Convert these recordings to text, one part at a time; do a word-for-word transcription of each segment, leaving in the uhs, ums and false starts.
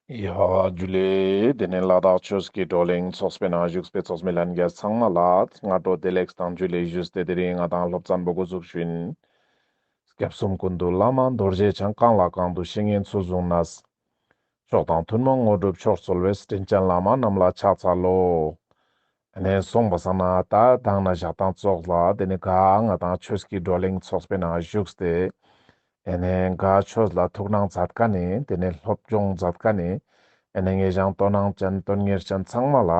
ཡ་ཇུ་ལེ། དེ་ནས་ལ་དྭགས་ཆོས་ཀྱི་བགྲོ་གླེང་ཚོགས་པའི་ནང་བཞུགས་པའི་ཚོགས་མི་ལྷན་རྒྱས་ཚང་མ་ལ་སྔ་དྲོ་བདེ་ལེགས་དང་ཇུ་ལེ་ཞུས་ཏེ། དེ་རིང་ང་དང་སློབ་ཚན་པོ་འགོ་འཛུགས་ཞུ་ཡིན། སྐྱབས་གསུམ་ཀུན་འདུས་བླ་མ་རྡོ་རྗེ་འཆང་། གང་ལ་གང་འདུལ་བཤེས་གཉེན་ཚུལ་བཟུང་ནས། མཆོག་དང་ཐུན་མོང་དངོས་གྲུབ་མཆོག་སྩོལ་བའི། དྲིན་ཅན་བླ་མ་རྣམས་ལ་ཕྱག་འཚལ་ལོ། ཨ་ནེ་སོང་པ་སང་ན་ད་དང་ན་ཞག་དང་ཙོགས་ལ་དེ་ནས་ག་ང་དང་ཆོས་ཀྱི་བགྲོ་གླེང་ཚོགས་པའི་ནང་བཞུགས་ཏེ། ཨ་ནེ་ག་ཆོས་ལ་ཐུགས་སྣང་མཛད་མཁན་ནི་དེ་ནས་སློབ་སྦྱོང་མཛད་མཁན་ནི་ཨ་ནེ་ངེ་ཞང་དོ་སྣང་ཅན་དོན་གཉེར་ཅན་ཚང་མ་ལ།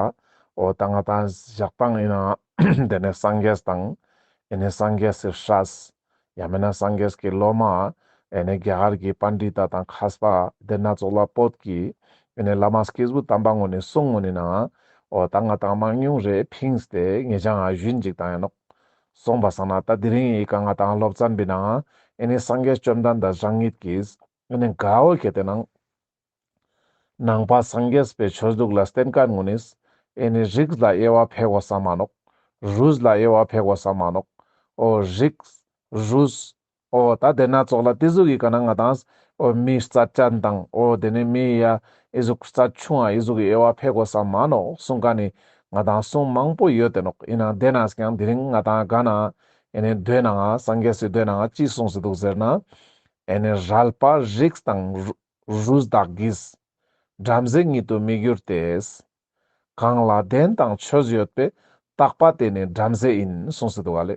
འོ་ད་ང་དང་ཞག་དང་ཡིན་ན་དེ་ནས་སངས་རྒྱས་དང་ཨ་ནེ་སངས་རྒྱས་སི་སྲས། ཡང་མིན་ན་སངས་རྒྱས་ཀྱི་སློབ་མ། ཨེ་ནེ་རྒྱ་གར་གྱི་པཎྜི་ཏ་དང་མཁས་པ་དེ་སྣ་ཚོགས་ལ་བོད་ཀྱི་ཨེ་ནེ་བླ་མ་སྐྱེས་བུ་དམ་པ་ངོ་ནས་གསུང་ངོ་ནས་ནང་། འོ་ད་ང་དང་མང་ཉུང་རེ་ཕིངས་ཏེ་ངེ་ཅང་ཨ་ཞུན་ཅིག་བཏང་ཡ་ནོག། སོང་པ་སང་ན་ད་དེ་རིང་ཡི་ཀ་ང་དང་སློབ་ཚན་པའི་ནང་ཨེ་ནེ་སངས་རྒྱས་བཅོམ་ལྡན་འདས་རང་ཉིད་ཀྱིས་ཨེ་ནེ་ག་འོ་ཁེ་ཏེ་ནང་ནང་པ་སངས་རྒྱས་པའི་ཆོས་ལུགས་ལ་བརྟེན་མཁན་ངོ་ནས་ཨེ་ནེ་རིགས་ལ་དབྱེ་བ་ཕེ་དགོས་ས་མ་ནོག། རུས་ལ་དབྱེ་བ་ཕེ་དགོས་ས་མ་ནོག། འོ་རིགས། རུས། འོ་ད་དེ་སྣ་ཚོགས་ལ་དེ་ཟུག་གི་ཀ་ན་ང་དང་འོ་མི་རྩ་ཅན་དང་འོ་དེ་ནས་མི་ཡ་ཨི་ཟུག་རྩ་ཆུང་ང་ཨི་ཟུག་གི་དབྱེ་བ་ཕེ་དགོས་ས་མ་ནོག་གསུང་མཁན་ནི་ང་དང་གསུང་མང་པོ་ཡོད་དེ་ནོག། ཡིན་ནའང་དེ་ནས་ཀྱང་དེ་རིང་ང་དང་ག་ན་ཨེ་ནེ་མདོའི་ནང་ང་སངས་རྒྱས་སི་མདོའི་ནང་ང་ཅི་གསུངས་སེ་འདུག་ཟེར་ན། ཨེ་ནེ་རལ་པ་རིགས་དང་རུས་དག་གིས། བྲམ་ཟེ་ཉིད་དུ་མི་འགྱུར་ཏེ། གང་ལ་དོན་དང་ཆོས་ཡོད་པའི། བརྟག་པ་དེ་ནི་བྲམ་ཟེ་ཡིན་གསུངས་སེ་འདུག་ག་ལེ།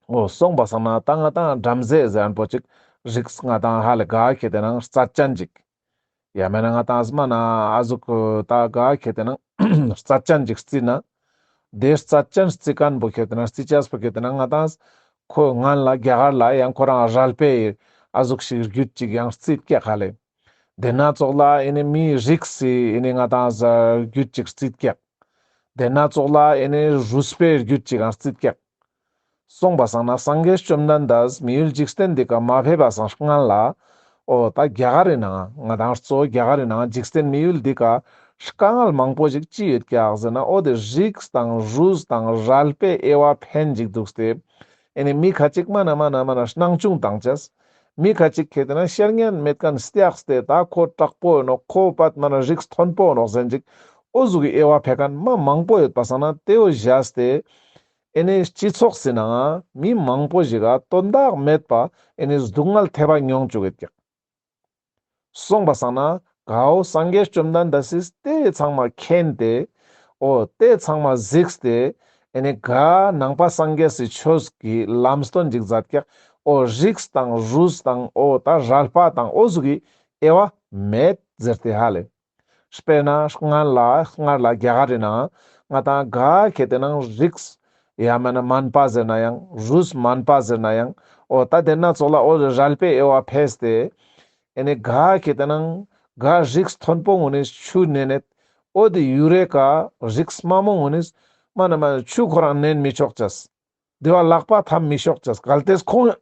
འོ་སོང་པ་སང་ན་ད་ང་དང་བྲམ་ཟེ་ཟེར་མཁན་པོ་ཅིག་རིགས་ང་དང་ཧ་ལེ་ག་ཁེ་ཏེ་ནང་རྩ་ཅན་ཅིག། ཡང་མིན་ན་ང་དང་ཨ་ཟུག་ད་ག་ཁེ་ཏེ་ནང་རྩ་ཅན་ཅིག་རྩིས་ན། དེ་རྩ་ཅན་རྩི་མཁན་པོ་ཁེ་ཏེ་ནང་རྩི་ཅེས་པོ་ཁེ་ཏེ་ནང་ང་དང་ཁོ་སྔན་ལ་རྒྱ་གར་ལ་ཡང་ཁོ་རང་རལ་པའི་ཨ་ཟུག་ཞིག་རྒྱུད་ཅིག་ཡང་རྩིས་ཀྱག་ཧ་ལེ། དེ་སྣ་ཚོགས་ལ་ཨེ་ནེ་མིའི་རིགས་སི་ཨེ་ནེ་ང་དང་ཟ་རྒྱུད་ཅིག་རྩིས་ཀྱག། དེ་སྣ་ཚོགས་ལ་ཨེ་ནེ་རུས་པའི་རྒྱུད་ཅིག་ཡང་རྩིས་ཀྱག། སོང་པ་སང་ན་སངས་རྒྱས་བཅོམ་ལྡན་འདས་མི་ཡུལ་འཇིག་རྟེན་འདི་ཀ་མ་ཕེབས་པ་སང་སྔན་ལ། འོ་ད་རྒྱ་གར་རི་ནང་ང་དང་གཙོ་བོ་རྒྱ་གར་རི་ནང་འཇིག་རྟེན་མི་ཡུལ་འདི་ཀ་དཀའ་ངལ་མང་པོ་ཞིག་ཅི་ཡོད་ཀྱག་ཟེར་ན། འོ་དེ་རིགས་དང་རུས་དང་རལ་པའི་དབྱེ་བ་ཕེན་ཅིག་འདུག་སྟེ། ཨེ་ནེ་མི་ཁ་ཅིག་མ་ན་མ་ན་མ་ན་སྣང་ཆུང་བཏང་ཅེས། མི་ཁ་ཅིག་ཁེ་ཏེ་ན་ཤར་ཉན་མེད་མཁན་སྟེགས་ཏེ་ད་ཁོ་དྲག་པོ་ཡིན་ནོག། ཁོ་པད་མ་ན་རིགས་མཐོན་པོ་ཡིན་ནོག་ཟེར་ཅིག། འོ་ཟུག་གི་དབྱེ་བ་ཕེ་མཁན་མ་མང་པོ་ཡོད་པ་སང་ན་དེའོ་བཞག་སྟེ། ཨེ་ནེ་སྤྱི་ཚོགས་སི་ནང་ང་མི་མང་པོ་ཞིག་ག་དོན་དག་མེད་པ་ཨེ་ནེ་སྡུག་བསྔལ་ཐེབས་པ་མྱོང་བཅུག་གི་ཀྱག། སོང་པ་སང་ན་གའོ་སངས་རྒྱས་བཅོམ་ལྡན་འདས་སིས་དེ་ཚང་མ་མཁྱེན་ཏེ། འོ་དེ་ཚང་མ་གཟིགས་ཏེ། ཨེ་ནེ་ག་ནང་པ་སངས་རྒྱས་སི་ཆོས་ཀྱི་ལམ་སྟོན་ཅིག་མཛད་ཀྱག། འོ་རིགས་དང་རུས་དང་འོ་ད་རལ་པ་དང་འོ་ཟུག་གི་དབྱེ་བ་མེད་ཟེར་ཏེ་ཧ་ལེ། དཔེར་ན་སྔར་ལ་སྔར་ལ་རྒྱ་གར་རི་ནང་ང་དང་ག་ཁེ་ཏེ་ནང་རིགས་ཡང་མིན་ན་དམན་པ་ཟེར་ན་ཡང་རུས་དམན་པ་ཟེར་ན་ཡང་འོ་ད་དེ་སྣ་ཚོགས་ལ་འོ་རལ་པའི་དབྱེ་བ་ཕེས་ཏེ། ཨེ་ནེ་ག་ཁེ་ཏེ་ནང་ག་རིགས་མཐོན་པོ་ངོ་ནས་ཆུ་ནེ་ནེད། འོ་དེ་ཡུ་རེ་ཀ་རིགས་དམའ་མོ་ངོ་ནས་མ་ན་མ་ཆུ་ཁོ་རང་ནེན་མི་ཆོག་ཅེས། དེ་བ་ལག་པ་ཐམ་མི་ཆོག་ཅེས། གལ་ཏེ་ཁོང་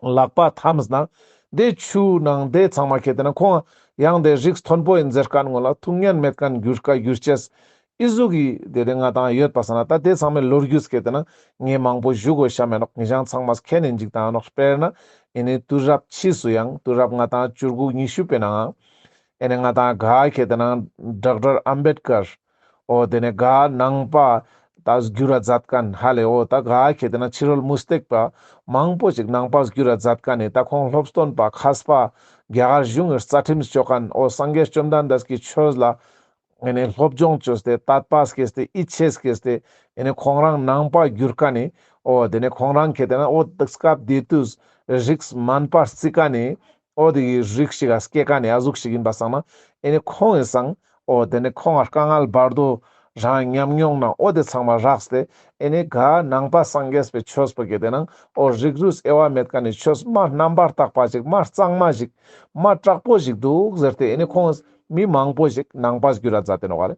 ལག་པ་ཐམས་ན་དེ་ཆུ་ནང་དེ་ཚང་མ་ཁེ་ཏེ་ན་ཁོང་ཡང་དེ་རིགས་མཐོན་པོ་ཡིན་ཟེར་མཁན་ངོ་ལ་ཐུག་ཉན་མེད་མཁན་འགྱུར་ཀ་འགྱུར་ཅེས། ཨི་ཟུག་གི་དེ་རིང་ང་དང་ཡོད་པ་སང་ན་ད་དེ་ཚང་མའི་ལོ་རྒྱུས་ཁེ་ཏེ་ན་ངས་མང་པོ་ཞུ་དགོས་ཤ་མེད་ནོག། ངེ་ཞང་ཚང་མས་མཁྱེན་ནེ་ཅིག་བཏང་ནོག། དཔེར་ན་ཨེ་ནེ་དུས་རབས་ཕྱིས་སུ་ཡང་དུས་རབས་ང་དང་བཅུ་དགུ་ཉི་ཤུ་པའི་ནང་ཨེ་ནེ་ང་དང་ག་ཁེ་ཏེ་ན་ཌོག་ཊར་ཨམ་བེད་ཀར། འོ་དེ་ནས་ག་ནང་པ་ད་བསྒྱུར་ར་མཛད་མཁན་ཧ་ལེ། འོ་ད་ག་ཁེ་ཏེ་ན་ཕྱི་རོལ་མུ་སྟེགས་པ་མང་པོ་ཞིག་ནང་པ་བསྒྱུར་ར་མཛད་མཁན་ནི་ད་ཁོང་སློབ་སྟོན་པ་མཁས་པ་རྒྱ་གར་གཞུང་གི་རྩ་ཁྲིམས་ཅོ་མཁན་འོ་སངས་རྒྱས་བཅོམ་ལྡན་འདས་ཀྱི་ཆོས་ལ་ཨེ་ནེ་སློབ་སྦྱོང་བཅོས་ཏེ་དད་པ་སྐྱེས་ཏེ་ཡིད་ཆེས་སྐྱེས་ཏེ་ཨེ་ནེ་ཁོང་རང་ནང་པ་བསྒྱུར་མཁན་ནི་འོ་དེ་ནས་ཁོང་རང་ཁེ་ཏེ་ན་འོ་སྐབས་དེ་དུས་རིགས་དམན་པ་རྩི་མཁན་ནི་འོ་དེ་གི་རིགས་ཤིག་ག་སྐྱེ་མཁན་ནི་ཨ་ཟུག་ཞིག་ཡིན་པ་སང་ན་ཨེ་ནེ་ཁོང་ངི་སང་འོ་དེ་ནས་ཁོང་ང་དཀའ་ངལ་བར་དོ་རང་ཉམས་མྱོང་ནང་འོ་དེ་ཚང་མ་རགས་ཏེ་ཨེ་ནེ་ག་ནང་པ་སངས་རྒྱས་པའི་ཆོས་པོ་ཁེ་ཏེ་ནང་འོ་རིགས་རུས་དབྱེ་བ་མེད་མཁན་ནི་ཆོས་མ་རྣམ་པར་དག་པ་ཞིག་མ་གཙང་མ་ཞིག་མ་དྲག་པོ་ཞིག་འདུག་ཟེར་ཏེ་ཨེ་ནེ་ཁོང་མི་མང་པོ་ཞིག་ནང་པ་བསྒྱུར་ར་མཛད་དེ་ནོག་ག་ལེ།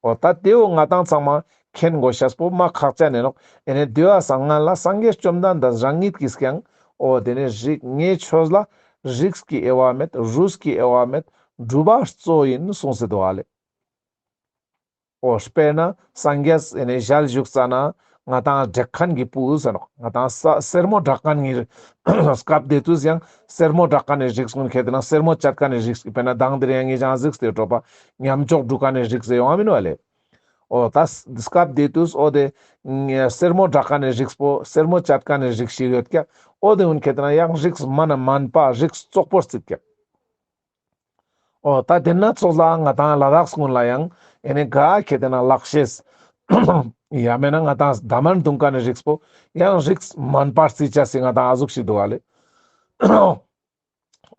འོ་ད་དེའོ་ང་དང་ཚང་མ་མཁྱེན་དགོས་ཤེས་པོ་མ་ཁག་ཅན་ཡིན་ནོག། ཨེ་ནེ་དེ་བ་སང་སྔན་ལ་སངས་རྒྱས་བཅོམ་ལྡན་འདས་རང་ཉིད་ཀྱིས་ཀྱང་འོ་དེ་ནས་རིགས་ངའི་ཆོས་ལ་རིགས་ཀྱི་དབྱེ་བ་མེད། རུས་ཀྱི་དབྱེ་བ་མེད། སྒྲུབ་པ་གཙོ་ཡིན་གསུངས་སེ་འདུག་ག་ལེ། འོ་དཔེར་ན་སངས་རྒྱས་ཨེ་ནེ་ཞལ་བཞུགས་ཙ་ན་ ང་ཏང་དྲེག་མཁན་གྱི་བུ་ཟེར་ནོག། ང་ཏང་ས་སེར་མོ་དྲེག་མཁན་གྱི། སྐབས་དེ་དུས་ཡང་སེར་མོ་དྲེག་མཁན་ནི་རིགས་ཀུན་ཁེ་ཏེ་ན་སེར་མོ་བཅད་མཁན་ནི་རིགས་ཀྱི་དཔེར་ན་མདང་དེ་རིང་ཡང་ངེ་ཅང་གཟིགས་ཏེ་ཡོད་པ། ཉམས་ཆོག་སྒྲུབ་མཁན་ནི་རིགས་ཟེར་ཡོང་བ་མིན་ནོག་ལེ། འོ་ད་སྐབས་དེ་དུས་འོ་དེ་སེར་མོ་དྲེག་མཁན་ནི་རིགས་པོ་སེར་མོ་བཅད་མཁན་ནི་རིགས་ཤིག་ཡོད་ཀྱག། འོ་དེ་ཀུན་ཁེ་ཏེ་ན་ཡང་རིགས་དམན་པ་རིགས་བཙོག་པོ་རྩིག་ཀྱག། འོ་ད་དེ་ན་ཚོགས་ལ་ང་ཏང་ལ་དྭགས་ཀུན་ལ་ཡང་ཨེ་ནེ་ག་ཁེ་ཏེ་ན་ལག་ཤེས། ཡང་མེད་ན་ང་ཏང་གདམས་ངག་རྡུང་མཁན་ནི་རིགས་པོ་ཡང་རིགས་དམན་པ་རྩིག་ཅེས་སི་ང་ཏང་ཨ་ཟུག་ཞིག་འདུག་ག་ལེ།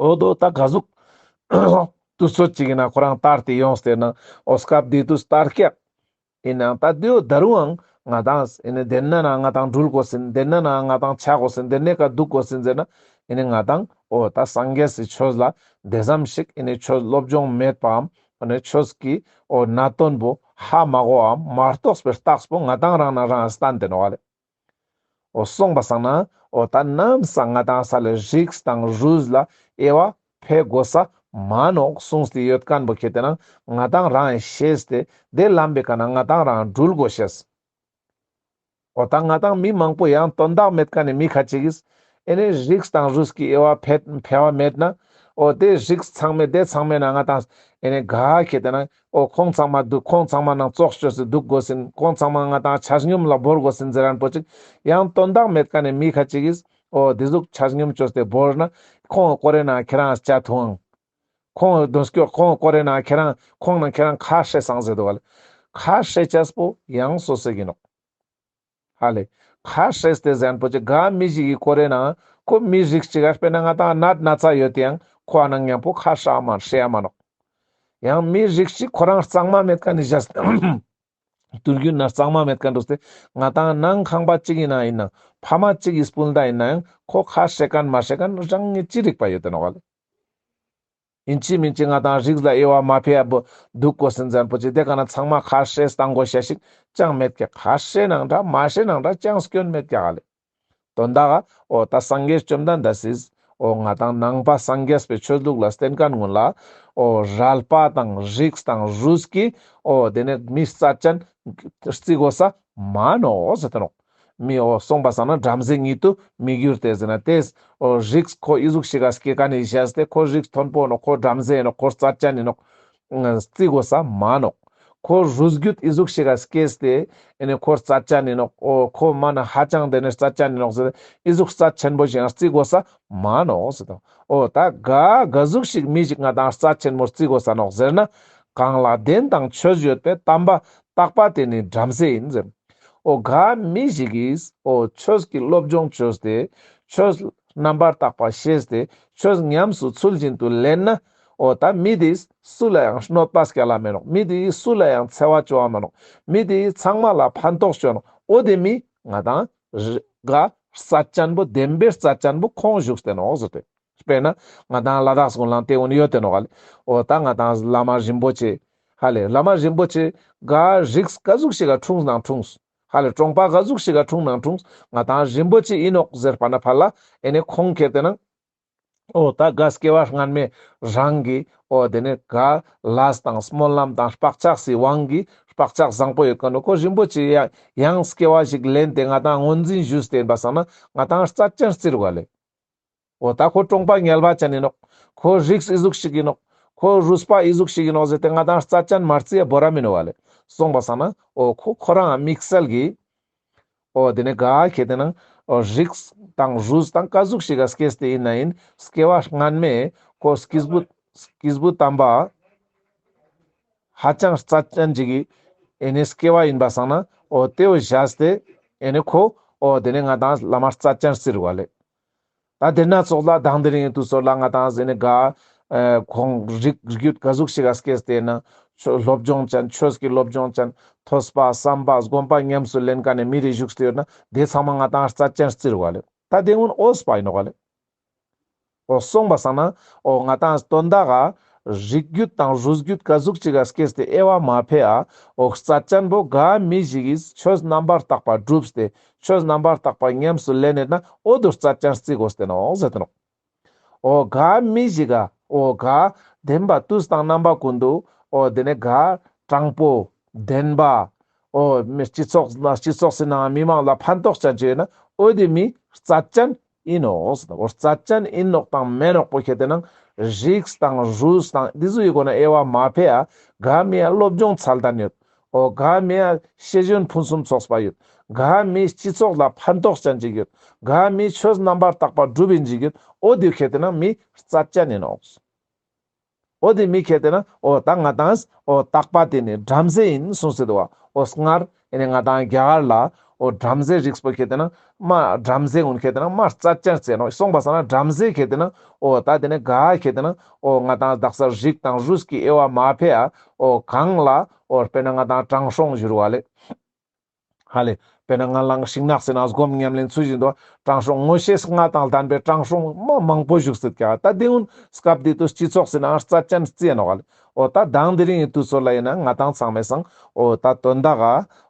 འོ་དོ་ད་ག་ཟུག་དུས་ཚོད་ཅིག་ཡིན་ན་ཁོ་རང་དར་ཏེ་ཡོངས་ཏེ་ན་འོ་སྐབས་དེ་དུས་དར་ཀྱག། ཡིན་ནའང་ད་དེའོ་ད་རུང་ང་ཏང་ཨེ་ནེ་དེ་ན་ན་ང་ཏང་འགྲུལ་དགོས་ཟིན། དེ་ན་ན་ང་ཏང་ཆ་དགོས་ཟིན། དེ་ནེ་ཀ་འདུག་དགོས་ཟིན་ཟེར་ན་ཨེ་ནེ་ང་ཏང་འོ་ད་སངས་རྒྱས་སི་ཆོས་ལ་དེ་ཙམ་ཞིག་ཨེ་ནེ་ཆོས་སློབ་སྦྱོང་མེད་པའམ་ཨེ་ནེ་ཆོས་ཀྱི་འོ་གནད་དོན་པོ་ཧ་མ་གོའམ་མ་རྟོགས་པའི་རྟགས་པོ་ང་ཏང་རང་ན་རང་སྟན་ཏེ་ནོག་ལེ། འོ་སོང་པ་སང་ན་འོ་ད་ནམ་སང་ང་ཏང་ས་ལེ་རིགས་དང་རུས་ལ་དབྱེ་བ་ཕེ་དགོས་ས་མ་ནོག་གསུངས་ཏེ་ཡོད་མཁན་པོ་ཁེ་ཏེ་ན་ང་ཏང་རང་ཤེས་ཏེ་དེ་ལམ་པའི་ཀ་ན་ང་ཏང་རང་འགྲུལ་དགོས་ཤེས། འོ་ད་ང་ཏང་མི་མང་པོ་ཡང་དོན་དག་མེད་མཁན་ནི་མི་ཁ་ཅིག་གིས་ཨེ་ནེ་རིགས་དང་རུས་ཀྱི་དབྱེ་བ་ཕེ་ཕེ་བ་མེད་ན་འོ་དེ་རིགས་ཚང་མའི་དེ་ཚང་མའི་ནང་ང་ཏང་ཨེ་ནེ་ག་ཁེ་ཏེ་ན་འོ་ཁོང་ཚང་མ་འདུག། ཁོང་ཚང་མ་ནང་ཙོགས་ཅོས་ཏེ་འདུག་དགོས་ཟིན། ཁོང་ཚང་མ་ང་ཏང་ཆ་སྙོམས་ལ་བོར་དགོས་ཟིན་ཟེར་མཁན་པོ་ཅིག་ཡང་དོན་དག་མེད་མཁན་ནི་མི་ཁ་ཅིག་གིས་འོ་དེ་ཟུག་ཆ་སྙོམས་ཅོས་ཏེ་བོར་ན་ཁོང་སྐོར་རེ་ན་ཁྱེ་རང་སྐྱ་ཐུང་། ཁོང་དོན་སྐྱོ་ཁོང་སྐོར་རེ་ན་ཁྱེ་རང་ཁོང་ན་ཁྱེ་རང་ཁ་བཤད་སང་ཟེར་འདུག་ག་ལེ། ཁ་བཤད་ཅེས་པོ་ཡང་སོ་སོ་གི་ནོག། ཧ་ལེ། ཁ་བཤད་དེ་ཟེར་མཁན་པོ་ཅིག་ག་མི་ཞིག་གི་སྐོར་རེ་ན་ཁོ་མི་རིགས་ཅིག་ག་དཔེར་ན་ང་ཏང་ནད་ན་ཚ་ཡོད་དེ་ཡང་ཁོ་ཨ་ནང་མཉམ་པོ་ཁ་བཤད་མ་བཤད་མ་ནོག། ཡང་མི་རིགས་ཅིག་ཁོ་རང་གཙང་མ་མེད་མཁན་ནི་བཞག་དུས་རྒྱུན་ན་གཙང་མ་མེད་མཁན་འདུག་སྟེ་ང་ཏང་ནང་ཁང་པ་ཅིག་ཡིན་ན་ཡིན་ན་ཕ་མ་ཅིག་གི་སྤུན་ཟླ་ཡིན་ན་ཡང་ཁོ་ཁ་བཤད་མཁན་མ་བཤད་མཁན་རང་ངི་ཅི་རིགས་པ་ཡོད་དེ་ནོག་ག་ལེ། ཡིན་ཅི་མིན་ཅི་ང་ཏང་རིགས་ལ་དབྱེ་བ་མ་ཕེ་ཡ་བོ་འདུག་དགོས་ཟིན་ཟེར་མཁན་པོ་ཅིག་དེ་ཀ་ན་ཚང་མ་ཁ་བཤད་བཏང་དགོས་ཤེས་ཤིག་ཅང་མེད་ཀྱག། ཁ་བཤད་ནང་འདྲ་མ་བཤད་ནང་འདྲ་ཅང་སྐྱོན་མེད་ཀྱག་ག་ལེ། དོན་དག་འོ་ད་སངས་རྒྱས་བཅོམ་ལྡན་འདས་སིས་འོ་ང་ཏང་ནང་པ་སངས་རྒྱས་པའི་ཆོས་ལུགས་ལ་བརྟེན་མཁན་ཀུན་ལ་འོ་རལ་པ་དང་རིགས་དང་རུས་ཀྱི་འོ་དེ་ནེ་མི་རྩ་ཅན་རྩི་དགོས་ས་མ་ནོག་ཟེར་ཏེ་ནོག། མི་འོ་སོང་པ་སང་ན་བྲམ་ཟེ་ཉིད་དུ་མི་འགྱུར་ཏེ་ཟེར་ན་དེས་འོ་རིགས་ཁོ་ཨི་ཟུག་ཞིག་ག་སྐྱེ་མཁན་ནི་བཞག་སྟེ་ཁོ་རིགས་མཐོན་པོ་ནོག། ཁོ་བྲམ་ཟེ་ནོག། ཁོ་རྩ་ཅན་ནི་ནོག། རྩི་དགོས་ས་མ་ནོག། ཁོ་རུས་རྒྱུད་ཨི་ཟུག་ཞིག་ག་སྐྱེས་ཏེ་ཨེ་ནེ་ཁོ་རྩ་ཅན་ནི་ནོག། འོ་ཁོ་མ་ན་ཧ་ཅང་དེ་ནེ་རྩ་ཅན་ནི་ནོག་ཟེར་ཨི་ཟུག་རྩ་ཆེན་པོ་ཞིག་ཡང་རྩི་དགོས་ས་མ་ནོག་ཟེར་དང་། འོ་ད་ག་ག་ཟུག་ཞིག་མི་ཞིག་ང་ཏང་རྩ་ཆེན་པོ་རྩི་དགོས་ས་ནོག་ཟེར་ན། གང་ལ་བདེན་དང་ཆོས་ཡོད་པའི་དམ་པ་བརྟག་པ་དེ་ནི་བྲམ་ཟེ་ཡིན་ཟེར། འོ་ག་མི་ཞིག་གིས་འོ་ཆོས་ཀྱི་སློབ་སྦྱོང་བཅོས་ཏེ་ཆོས་རྣམ་པར་དག་པ་ཤེས་ཏེ་ཆོས་ཉམས་སུ་ཚུལ་བཞིན་དུ་ལེན་ན། འོ་ད་མི་དེས་སུ་ལ་ཡང་གནོད་པ་སྐྱལ་ལ་མེ་ནོག། མི་དེས་སུ་ལ་ཡང་འཚེ་བ་བཅོ་བ་མ་ནོག། མི་དེས་ཚང་མ་ལ་ཕན་ཐོགས་བཅོ་ནོག། འོ་དེ་མི་ང་ཏང་ག་རྩ་ཅན་པོ་བདེན་པའི་རྩ་ཅན་པོ་ཁོང་བཞུགས་ཏེ་ནོག་ཟེར་ཏེ། དཔེར་ན་ང་ཏང་ལ་དྭགས་ཀུན་ལ་དེ་ཀུན་ཡོད་དེ་ནོག་ག་ལེ། འོ་ད་ང་ཏང་བླ་མ་རིན་པོ་ཆེ་ཧ་ལེ་བླ་མ་རིན་པོ་ཆེ་ག་རིགས་ག་ཟུག་ཞིག་ག་འཁྲུངས་ནང་འཁྲུངས། ཧ་ལེ་གྲོང་པ་ག་ཟུག་ཞིག་ག་འཁྲུངས་ནང་འཁྲུངས་ང་ཏང་རིན་པོ་ཆེ་ཡིན་ནོག་ཟེར་པ་ན་ཕར་ལ་ཨེ་ནེ་ཁོང་ཁྱེར་ཏེ་ན། འོ་ད་ག་སྐྱེ་བ་སྔན་མའི་རང་གི་འོ་དེ་ནེ་ག་ལས་དང་སྨོན་ལམ་དང་བག་ཆགས་སི་དབང་གིས་བག་ཆགས་བཟང་པོ་ཡོད་མཁན་ནོག། ཁོ་རིན་པོ་ཆེ་ཡང་ཡང་སྐྱེ་བ་ཞིག་ལེན་ཏེ་ང་ཏང་ངོས་འཛིན་ཞུས་ཏེ་ཡིན་པ་སང་ན་ང་ཏང་རྩ་ཅན་རྩི་རུག་ག་ལེ། འོ་ད་ཁོ་གྲོང་པ་ངལ་བ་ཅན་ཡིན་ནོག། ཁོ་རིགས་ཨི་ཟུག་ཞིག་ཡིན་ནོག། ཁོ་རུས་པ་ཨི་ཟུག་ཞིག་ཡིན་ནོག་ཟེར་ཏེ་ང་ཏང་རྩ་ཅན་མ་རྩི་ཡ་བོ་ར་མིན་ནོག་ག་ལེ། སོང་པ་སང་ན་འོ་ཁོ་ཁོ་རང་དམིགས་བསལ་གྱི་འོ་དེ་ནེ་ག་ཁྱེར་ཏེ་ན་འོ་རིགས་དང་རུས་དང་ག་ཟུག་ཞིག་ག་སྐྱེས་ཏེ་ཡིན་ན་ཡིན་སྐྱེ་བ་སྔན་མའི་ཁོ་སྐྱེས་བུ་སྐྱེས་བུ་དམ་པ་ཧ་ཅང་རྩ་ཅན་ཅིག་གི་ཨེ་ནེ་སྐྱེ་བ་ཡིན་པ་སང་ན་འོ་དེ་བོ་བཞག་སྟེ་ཨེ་ནེ་ཁོ་འོ་དེ་ནེ་ང་ཏང་བླ་མ་རྩ་ཅན་རྩི་རུག་ག་ལེ། ད་དེ་ན་ཚོགས་ལ་དང་དེ་རིང་དུས་ཚོད་ལ་ང་ཏང་ཟེར་ནེ་ག་ཁོང་རིགས་རྒྱུད་ག་ཟུག་ཞིག་ག་སྐྱེས་ཏེ་ན་ཆོས་སློབ་སྦྱོང་ཅན་ཆོས་ཀྱི་སློབ་སྦྱོང་ཅན་ཐོས་པ་བསམ་པ་སྒོམ་པ་ཉམས་སུ་ལེན་མཁན་ནི་མི་རེ་བཞུགས་ཏེ་ཡོད་ན་དེ་ཚང་མ་ང་ཏང་རྩ་ཅན་རྩི་རུག་ག་ལེ། ད་དེ་སྔོན་འོས་པ་ཡིན་ནོག་ག་ལེ། འོ་སོང་པ་སང་ན་འོ་ང་ཏང་དོན་དག་ག་རིགས་རྒྱུད་དང་རུས་རྒྱུད་ག་ཟུག་ཅིག་ག་སྐྱེས་ཏེ་དབྱེ་བ་མ་ཕེ་ཡ་འོ་རྩ་ཅན་པོ་ག་མི་ཞིག་གིས་ཆོས་རྣམ་པར་དག་པ་བསྒྲུབས་ཏེ་ཆོས་རྣམ་པར་དག་པ་ཉམས་སུ་ལེན་ཡོད་ན་འོ་དུ་རྩ་ཅན་རྩི་དགོས་ཏེ་ནོག་ཟེར་ཏེ་ནོག། འོ་ག་མི་ཞིག་ག་འོ་ག་བདེན་པ་དུས་དང་རྣམ་པ་ཀུན་ཏུ་འོ་དེ་ནེ་ག་དྲང་པོ་བདེན་པ་ འོ་མི་སྤྱི་ཚོགས་ལ་སྤྱི་ཚོགས་སི་ནང་མི་མང་ལ་ཕན་ཐོགས་ཅན་ཅིག་ཡོད་ན་འོ་དེ་མི་རྩ་ཅན་ཨིན་ནོག་ཟེར། འོ་རྩ་ཅན་ཨིན་ནོག་དང་མེན་ནོག་པོ་ཁེ་ཏེ་ན་རིགས་དང་རུས་དང་འདི་ཚོའི་སྒོ་ནས་དབྱེ་བ་མ་ཕེ་ཡ། ག་མི་ཡ་སློབ་སྦྱོང་ཚད་ལྡན་ཡོད། འོ་ག་མི་ཡ་ཤེས་ཡོན་ཕུན་སུམ་ཚོགས་པ་ཡོད། ག་མི་སྤྱི་ཚོགས་ལ་ཕན་ཐོགས་ཅན་ཅིག་ཡོད། ག་མི་ཆོས་རྣམ་པར་དག་པ་སྒྲུབ་ཨིན་ཅིག་ཡོད། འོ་དེ་ཁེ་ཏེ་ན་མི་རྩ་ཅན་ཨིན་ནོག། འོ་དེ་མི་ཁེ་ཏེ་ན་འོ་ད་ང་དང་འོ་དག་པ་དེ་ནི་བྲམ་ཟེ་ཨིན་གསུངས་སེ་འདུག་བ། འོ་སྔར་ཨེ་ནི་ང་དང་རྒྱ་གར་ལ་འོ་བྲམ་ཟེ་རིགས་པོ་ཁེ་ཏེ་ན་མ་བྲམ་ཟེ་གུན་ཁེ་ཏེ་ན་མ་རྩ་ཅན་རྩི་ནོག་གསུངས་པ་སང་ན་བྲམ་ཟེ་ཁེ་ཏེ་ན་འོ་ད་དེ་ནི་ག་ཁེ་ཏེ་ན་འོ་ང་དང་དག་ས་རིགས་དང་རུས་ཀྱི་དབྱེ་བ་མ་ཕེ་ཡ། འོ་གང་ལ་འོ་དཔེར་ན་ང་དང་དྲང་སྲོང་ཞུ་རུ་བ་ལེ། ཧ་ལེ། དཔེར་ན་ང་ལ་ཤིང་ནགས་སི་ནང་སྒོམ་ཉམས་ལེན་ཚུལ་བཞིན་དུ་དྲང་སྲོང་ངོ་ཤེས་ལྔ་དང་ལྡན་པའི་དྲང་སྲོང་མ་མང་པོ་བཞུགས་སྲིད་ཀྱག། ད་དེ་གུན་སྐབས་དེ་དུས་སྤྱི་ཚོགས་སི་ནང་རྩ་ཅན་རྩི་ཡ་ནོག་ལེ། འོ་ད་དང་དེ་རིང་གི་དུས་ཚོད་ལ་ཡིན་ན་ང་དང་ཚང་མའི་སང་འོ་ད་དོན་དག་ག་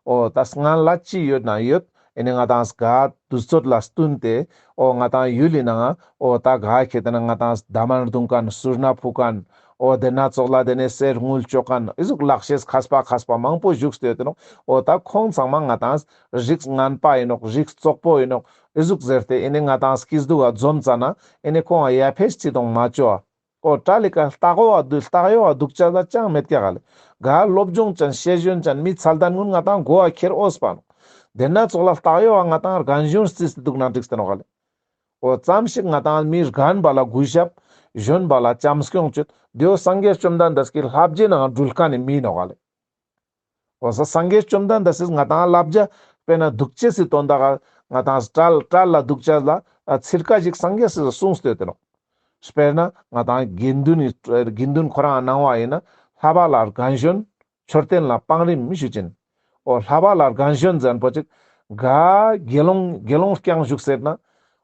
འོ་ད་སྔན་ལ་ཅི་ཡོད་ན་ཡོད། ཨེ་ནི་ང་དང་ག་དུས་ཚོད་ལ་བསྟུན་ཏེ་འོ་ང་དང་ཡུལ་ལི་ནང་འོ་ད་ག་ཁེ་ཏེ་ན་ང་དང་འདབ་མ་བརྡུང་མཁན་སུར་སྣ་ཕུ་མཁན། འོ་དེ་ན་ཙོགས་ལ་དེ་ནས་གསེར་དངུལ་ཅོ་མཁན་ཨི་ཟུག་ལག་ཤེས་མཁས་པ་མཁས་པ་མང་པོ་བཞུགས་ཏེ་ཡོད་དེ་ནོག། འོ་ད་ཁོང་ཚང་མ་ང་དང་རིགས་ངན་པ་ཡིན་ནོག། རིགས་བཙོག་པོ་ཡིན་ནོག། ཨི་ཟུག་ཟེར་ཏེ་ཨེ་ནི་ང་དང་སྐྱིད་སྡུག་ག་འཛོམས་ཙ་ན་ཨེ་ནི་ཁོང་ང་ཡ་ཕེ་ཅི་དང་མ་ཅོ་བ། འོ་གྲལ་ལི་ཀ་ལྟག་འོག་ག་འདུག་ལྟག་འོག་ག་འདུག་ཅེས་ལ་ཅང་མེད་ཀྱག་ལེ། ག་སློབ་སྦྱོང་ཅན་ཤེས་ཡོན་ཅན་མི་ཚད་ལྡན་གུན་ང་དང་མགོ་བ་ཁྱེར་འོས་པ་ནོག། དེ་ན་ཙོགས་ལ་ལྟག་འོག་ག་ང་དང་རྒན་གཞོན་རྩིས་ཏེ་འདུག་ན་འགྲིག་སྟེ་ནོག་ལེ། འོ་ཙམ་ཞིག་ང་དང་མི་རྒན་པ་ལ་གུས་ཞབས། གཞོན་པ་ལ་བྱམས་སྐྱོང་ཅོས། དེའོ་སངས་རྒྱས་བཅོམ་ལྡན་འདས་ཀྱི་བསླབ་བྱའི་ནང་འགྲུལ་མཁན་ནི་མི་ནོག་ལེ། འོ་ས་སངས་རྒྱས་བཅོམ་ལྡན་འདས་སི་ང་དང་བསླབ་བྱ་དཔེར་ན་འདུག་ཅེས་སི་དོན་དག་ག་ང་དང་གྲལ་གྲལ་ལ་འདུག་ཅེས་ལ་ཚིར་ཀ་ཞིག་སངས་རྒྱས་སི་གསུངས་ཏེ་ཡོད་དེ་ནོག། དཔེར་ན་ང་དང་དགེ་འདུན་ནི་དགེ་འདུན་ཁོ་རང་ནང་བ་ཡིན་ན་བསླབ་པ་ལ་རྒན་གཞོན། མཆོད་རྟེན་ལ་བང་རིམ་ཞུ་ཅན། འོ་བསླབ་པ་ལ་རྒན་གཞོན་ཟེར་མཁན་པོ་ཅིག་ག་དགེ་སློང་དགེ་སློང་རྐྱང་བཞུགས་ཟེར་ན།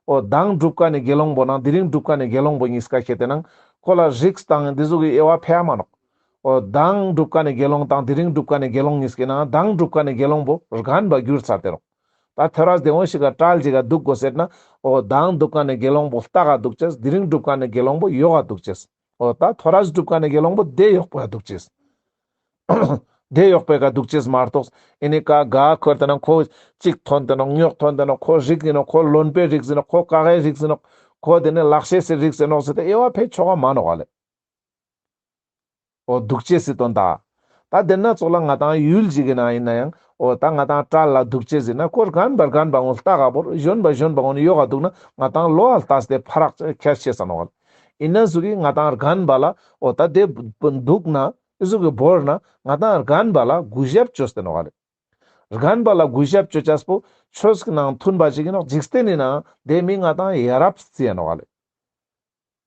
འོ་མདང་སྒྲུབ་མཁན་ནི་དགེ་སློང་པོ་ནང་དེ་རིང་སྒྲུབ་མཁན་ནི་དགེ་སློང་པོ་གཉིས་ཀ་ཁེ་ཏེ་ན་ཁོ་ལ་རིགས་དང་འདི་ཟུག་གི་དབྱེ་བ་ཕེ་ཡ་མ་ནོག། འོ་མདང་སྒྲུབ་མཁན་ནི་དགེ་སློང་དང་དེ་རིང་སྒྲུབ་མཁན་ནི་དགེ་སློང་གཉིས་ཀའི་ནང་མདང་སྒྲུབ་མཁན་ནི་དགེ་སློང་པོ་རྒན་པ་གྱུར་ཚར་ཏེ་ནོག། ད་ཐོ་རས་དེ་འོ་ཞིག་ག་གྲལ་ཞིག་ག་འདུག་དགོས་ཟེར་ན། འོ་མདང་སྒྲུབ་མཁན་ནི་དགེ་སློང་པོ་ལྟག་ག་འདུག་ཅེས། དེ་རིང་སྒྲུབ་མཁན་ནི་དགེ་སློང་པོ་ཡོག་ག་འདུག་ཅེས། འོ་ད་ཐོ་རས་སྒྲུབ་མཁན་ནི་དགེ་སློང་པོ་དེ་ཡོག་པོ་ག་འདུག་ཅེས། དེ་ཡོག་པོ་ག་འདུག་ཅེས་མ་གཏོགས་ཨེ་ནི་ཀ་ག་ཁོ་ལྟ་ན་ཁོ་གཅིག་ཐོན་ཏེ་ནོག། ཉོག་ཐོན་ཏེ་ནོག། ཁོ་རིགས་ཡིན་ནོག། ཁོ་བློན་པོའི་རིགས་ཡིན་ནོག། ཁོ་ཀ་གའི་རིགས་ཡིན་ནོག། ཁོ་དེ་ནི་ལག་ཤེས་སི་རིགས་ཡིན་ནོག་ཟེར་ཏེ་དབྱེ་བ་ཕེ་ཆོག་ག་མ་ནོག་ལེ། འོ་འདུག་ཅེས་སི་དོན་དག། ད་དེ་ན་ཙོགས་ལ་ང་དང་ཡུལ་ཞིག་གི་ནང་ཡིན་ན་ཡང་འོ་ད་ང་དང་གྲལ་ལ་འདུག་ཅེས་ཡིན་ན་ཁོ་རྒན་པ་རྒན་པ་གུན་ལྟག་ག་བོར། གཞོན་པ་གཞོན་པ་གུན་ཡོག་ག་འདུག་ན་ང་དང་ལོ་ལ་ལྟས་ཏེ་ཕ་རག་ཁྱེར་ཤེས་ས་ནོག་ལེ། ཡིན་ན་ཟུག་གི་ང་དང་རྒན་པ་ལ་འོ་ད་དེ་འདུག་ན་ཨི་ཟུག་གི་བོར་ན་ང་དང་རྒན་པ་ལ་གུས་ཞབས་ཅོས་ཏེ་ནོག་ལེ། རྒན་པ་ལ་གུས་ཞབས་ཅོ་ཅེས་པོ་ཆོས་ཀྱི་ནང་མཐུན་པ་ཞིག་ཡིན་ནོག། འཇིག་རྟེན་ནི་ནང་དེ་མི་ང་དང་ཡ་རབས་རྩི་ཡ་ནོག་ལེ།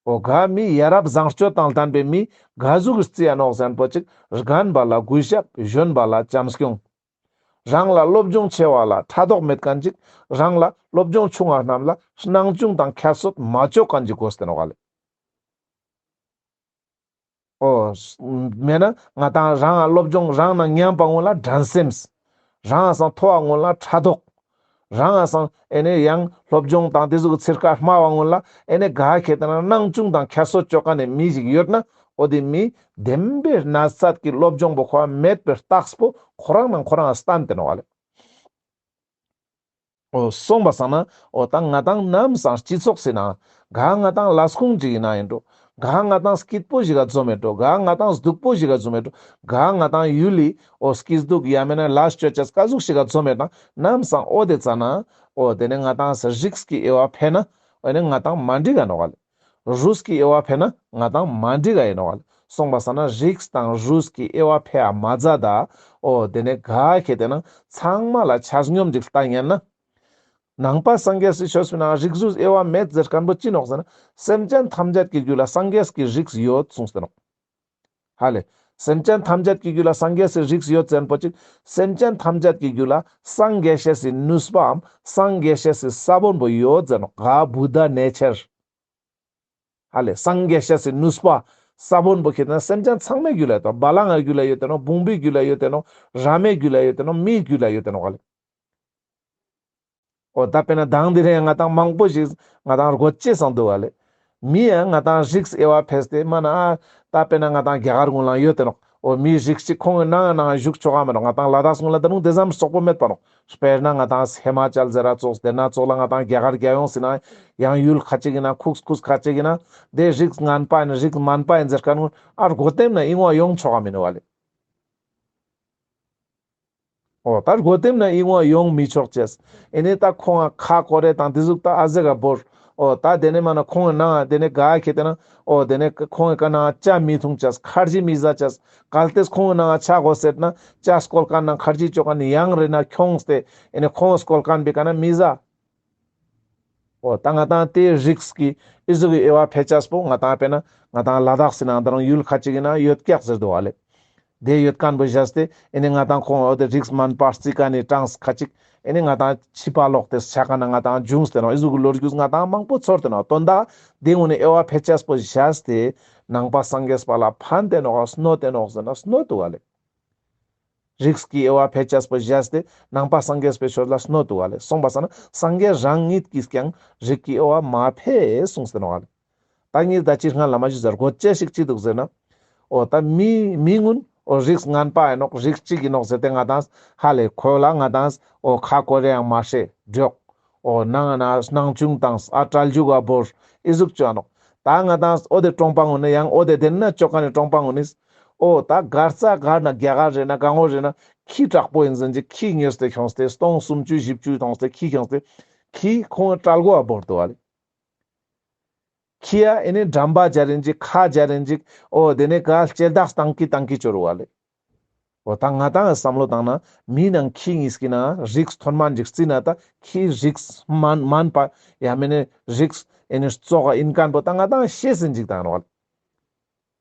འོ་ག་མི་ཡ་རབས་བཟང་སྤྱོད་དང་ལྡན་པའི་མི་ག་ཟུག་གི་རྩི་ཡ་ནོག་ཟེར་ན་པོ་ཅིག་རྒན་པ་ལ་གུས་ཞབས། གཞོན་པ་ལ་བྱམས་སྐྱོང་། རང་ལ་སློབ་སྦྱོང་ཆེ་བ་ལ་ཕྲག་དོག་མེད་མཁན་ཅིག། རང་ལ་སློབ་སྦྱོང་ཆུང་བ་རྣམས་ལ་སྣང་ཆུང་དང་ཁྱད་གསོད་མ་ཅོ་མཁན་ཅིག་དགོས་ཏེ་ནོག་ལེ། འོ། མེད་ན་ང་དང་རང་ང་སློབ་སྦྱོང་རང་ནང་མཉམ་པ་གུན་ལ་འགྲན་སེམས། རང་ང་སང་མཐོ་བ་གུན་ལ་ཕྲག་དོག། རང་ང་སང་ཨེ་ནེ་ཡང་སློབ་སྦྱོང་དང་དེ་ཟུག་གི་ཚིར་ཀ་དམའ་བ་གུན་ལ་ཨེ་ནེ་ག་ཁེ་ཏེ་ན་སྣང་ཆུང་དང་ཁྱད་གསོད་ཅོ་མཁན་ནི་མི་ཞིག་ཡོད་ན་འོ་དེ་མི་བདེན་པའི་ན་ཚད་ཀྱི་སློབ་སྦྱོང་པོ་ཁོ་མེད་པའི་རྟགས་པོ་ཁོ་རང་ནང་ཁོ་རང་ང་སྟན་ཏེ་ནོག་ལེ། འོ་སོང་པ་སང་ན་འོ་ད་ང་དང་ནམ་སང་སྤྱི་ཚོགས་སི་ནང་ག་ང་དང་ལས་ཁུངས་ཅིག་ཡིན་ན་ཡིན་འགྲོ། ག་ང་དང་སྐྱིད་པོ་ཞིག་ག་འཛོམས་ཡིན་འགྲོ། ག་ང་དང་སྡུག་པོ་ཞིག་ག་འཛོམས་ཡིན་འགྲོ། ག་ང་དང་ཡུལ་ལི་འོ་སྐྱིད་སྡུག་ཡ་མེད་ན་ལས་ཅོ་ཅེས་ག་ཟུག་ཞིག་ག་འཛོམས་ཡིན་ན་ནམ་སང་འོ་དེ་ཙ་ན་འོ་དེ་ནེ་ང་དང་རིགས་ཀྱི་དབྱེ་བ་ཕེ་ན་འོ་ནེ་ང་དང་མ་འགྲིག་ག་ནོག་ལེ། རུས་ཀྱི་དབྱེ་བ་ཕེ་ན་ང་དང་མ་འགྲིག་ག་ཡིན་ནོག་ལེ། སོང་པ་སང་ན་རིགས་དང་རུས་ཀྱི་དབྱེ་བ་ཕེ་ཡ་མ་ཛད་ད། འོ་དེ་ནེ་ག་ཁེ་ཏེ་ན་ཚང་མ་ལ་ཆ་སྙོམས་ཅིག་ལྟ་ཉན་ན། ནང་པ་སངས་རྒྱས་སི་ཆོས་པའི་ནང་རིགས་རུས་དབྱེ་བ་མེད་ཟེར་མཁན་པོ་ཅི་ནོག་ཟེར་ན། སེམས་ཅན་ཐམས་ཅད་ཀྱི་རྒྱུད་ལ་སངས་རྒྱས་ཀྱི་རིགས་ཡོད་གསུངས་ཏེ་ནོག། ཧ་ལེ། སེམས་ཅན་ཐམས་ཅད་ཀྱི་རྒྱུད་ལ་སངས་རྒྱས་སི་རིགས་ཡོད་ཟེར་མཁན་པོ་ཅིག། སེམས་ཅན་ཐམས་ཅད་ཀྱི་རྒྱུད་ལ་སངས་རྒྱས་ཤེས་སི་ནུས་པའམ་སངས་རྒྱས་ཤེས་སི་ས་བོན་པོ་ཡོད་ཟེར་ནོག། ག་བུདྡྷ་ནེ་ཅར། ཧ་ལེ། སངས་རྒྱས་ཤེས་སི་ནུས་པ་ས་བོན་པོ་ཁེ་ཏེ་ན་སེམས་ཅན་ཚང་མའི་རྒྱུད་ལ་ཡོད་དེ་ནོག། བ་ལང་ངི་རྒྱུད་ལ་ཡོད་དེ་ནོག། བུང་བུའི་རྒྱུད་ལ་ཡོད་དེ་ནོག། ར་མའི་རྒྱུད་ལ་ཡོད་དེ་ནོག། མིའི་རྒྱུད་ལ་ཡོད་དེ་ནོག་ལེ། འོ་ད་དཔེར་ན་དང་དེ་རིང་ང་དང་མང་པོ་ཞིག་ང་དང་རྒོད་ཅེས་སང་འདུག་ག་ལེ། མི་ཡང་ང་དང་རིགས་དབྱེ་བ་ཕེས་ཏེ་མ་ན་ཨ་ད་དཔེར་ན་ང་དང་རྒྱ་གར་གུན་ལ་ཡོད་དེ་ནོག། འོ་མི་རིགས་ཅིག་ཁོང་གི་ནང་ནང་བཞུགས་ཆོག་ག་མེད་ནོག། ང་ཏང་ལ་དྭགས་སྔོན་ལ་ད་རུང་དེ་ཙམ་རྩོག་པོ་མེད་པ་ནོག། དཔེར་ན་ང་ཏང་ཧི་མ་ཅལ་ཟེར་ར་ཙོགས་དེ་ན་ཙོགས་ལ་ང་ཏང་རྒྱ་གར་རྒྱལ་ཡོངས་ཟེར་ན་ཡང་ཡུལ་ཁ་ཅིག་ཡིན་ན་ཁུགས་ཁུགས་ཁ་ཅིག་ཡིན་ན་དེ་རིགས་ངན་པ་ཡིན་རིགས་དམན་པ་ཡིན་ཟེར་མཁན་ངོ་ཨར་གོ་ཏེམ་ན་ཨིན་བ་ཡོང་ཆོག་ག་མེད་ནོག་བ་ལེ། འོ་ད་གོ་ཏེམ་ན་ཨིན་བ་ཡོང་མི་ཆོག་ཅེས། ཨེ་ནེ་ད་ཁོང་ང་ཁ་ཀོ་རེ་དང་དེ་ཟུག་ད་ཨ་ཟེ་ག་བོར། འོ་ད་དེ་ནེ་མ་ན་ཁོང་ངི་ནང་དེ་ནེ་ག་ཁེ་ཏེ་ན། འོ་དེ་ནེ་ཁོང་ངི་ཀ་ནང་ཅ་མི་འཐུང་ཅེས་ཁར་ཇི་མི་ཟ་ཅེས། གལ་ཏེ་ཁོང་ངི་ནང་ཆ་གོ་ཟེར་ན་ཅ་སྐོལ་མཁན་ནང་ཁར་ཇི་ཅོ་མཁན་ནི་ཡང་རེ་ན་ཁྱོངས་ཏེ་ཨེ་ནེ་ཁོང་སྐོལ་མཁན་པའི་ཀ་ན་མི་ཟ། འོ་ད་ང་ཏང་དེ་རིགས་ཀྱི་ཨི་ཟུག་གི་དབྱེ་བ་ཕེ་ཅེས་པོ་ང་ཏང་དཔེར་ན་ང་ཏང་ལ་དྭགས་སི་ནང་ད་རུང་ཡུལ་ཁ་ཅིག་ཡིན་ན་ཡོད་ཀྱག་ཟེར་འདུག་བ་ལེ། དེ་ཡོད་མཁན་པོ་བཞག་སྟེ་ཨེ་ནེ་ང་ཏང་ཁོང་འོ་དེ་རིགས་དམན་པ་རྩི་མཁན་ནི་གྲངས་ཁ་ཅིག་ཨེ་ནེ་ང་ཏང་ཕྱི་པ་ལོག་སྟེ་ཆ་ཀ་ན་ང་ཏང་འབྱུང་སྟེ་ནོག། ཨི་ཟུག་གི་ལོ་རྒྱུས་ང་ཏང་མང་པོ་ཚོར་ཏེ་ནོག། དོན་དག་དེ་ངོ་ནེ་དབྱེ་བ་ཕེ་ཅེས་པོ་བཞག་སྟེ་ནང་པ་སངས་རྒྱས་པ་ལ་ཕན་ཏེ་ནོག་ག་གནོད་དེ་ནོག་ཟེར་ན་གནོད་འདུག་བ་ལེ། རིགས་ཀྱི་དབྱེ་བ་ཕེ་ཅེས་པོ་བཞག་སྟེ་ནང་པ་སངས་རྒྱས་པའི་ཆོས་ལ་གནོད་འདུག་བ་ལེ། སོང་པ་སང་ན་སངས་རྒྱས་རང་ཉིད་ཀྱིས་ཀྱང་རིགས་ཀྱི་དབྱེ་བ་མ་ཕེ་གསུངས་ཏེ་ནོག་བ་ལེ། ད་ངས་ད་ཅི་སྔ་ལ་མ་ཞུས་ཟེར་གོ་ཅེས་ཤིག་ཅི་འདུག་ཟེར་ན། འོ་ད་མི་མི་ངུན་འོ་རིགས་ངན་པ་ཡིན་ནོག་རིགས་གཅིག་ཡིན་ནོག་ཟེར་ཏེ་ང་ཏང་ཧ་ལེ་ཁོ་ལ་ང་ཏང་འོ་ཁ་ཀོ་རེ་ཡང་མ་ཤེས་འགྲོག། འོ་ནང་ན་སྣང་ཆུང་དང་ཨ་གྲལ་འཇུག་ག་བོར་ཨི་ཟུག་ཅོ་ནོག། ད་ང་ཏང་འོ་དེ་གྲོང་པ་ངོ་ནེ་ཡང་འོ་དེ་དེ་ན་ཅོ་མཁན་ནི་གྲོང་པ་ངོ་ནེ། འོ་ད་གར་ས་གར་ན་རྒྱ་གར་རེ་ན་ག་ངོ་རེ་ན་ཁྱི་དྲག་པོ་ཡིན་ཟེར་གྱི་ཁྱི་ཉོས་ཏེ་ཁྱོངས་ཏེ་སྟོང་སུམ་ཅུ་བཞི་བཅུ་ཐོངས་ཏེ་ཁྱི་ཁྱོངས་ཏེ་ཁྱི་ཁོང་གྲལ་མགོ་བ་བོར་འདུག་བ་ལེ། ཁྱི་ཡ་ཨེ་ནེ་འགྲམ་པ་སྦྱར་ཡིན་ཅིག་ཁ་སྦྱར་ཡིན་ཅིག་འོ་དེ་ནེ་ག་ལྕེ་ལྡག་སྟང་ཀི་སྟང་ཀི་ཅོ་རུ་བ་ལེ། འོ་ད་ང་ཏང་བསམ་བློ་བཏང་ན་མི་ནང་ཁྱི་གཉིས་ཀྱི་ནང་རིགས་མཐོན་དམན་ཅིག་རྩི་ན་ད་ཁྱི་རིགས་དམན་དམན་པ་ཡང་མེན་ན་རིགས་ཨེ་ནེ་བཙོག་ག་ཡིན་མཁན་པོ་ད་ང་ཏང་ཤེས་ཟིན་ཅིག་བཏང་རུ་བ་ལེ།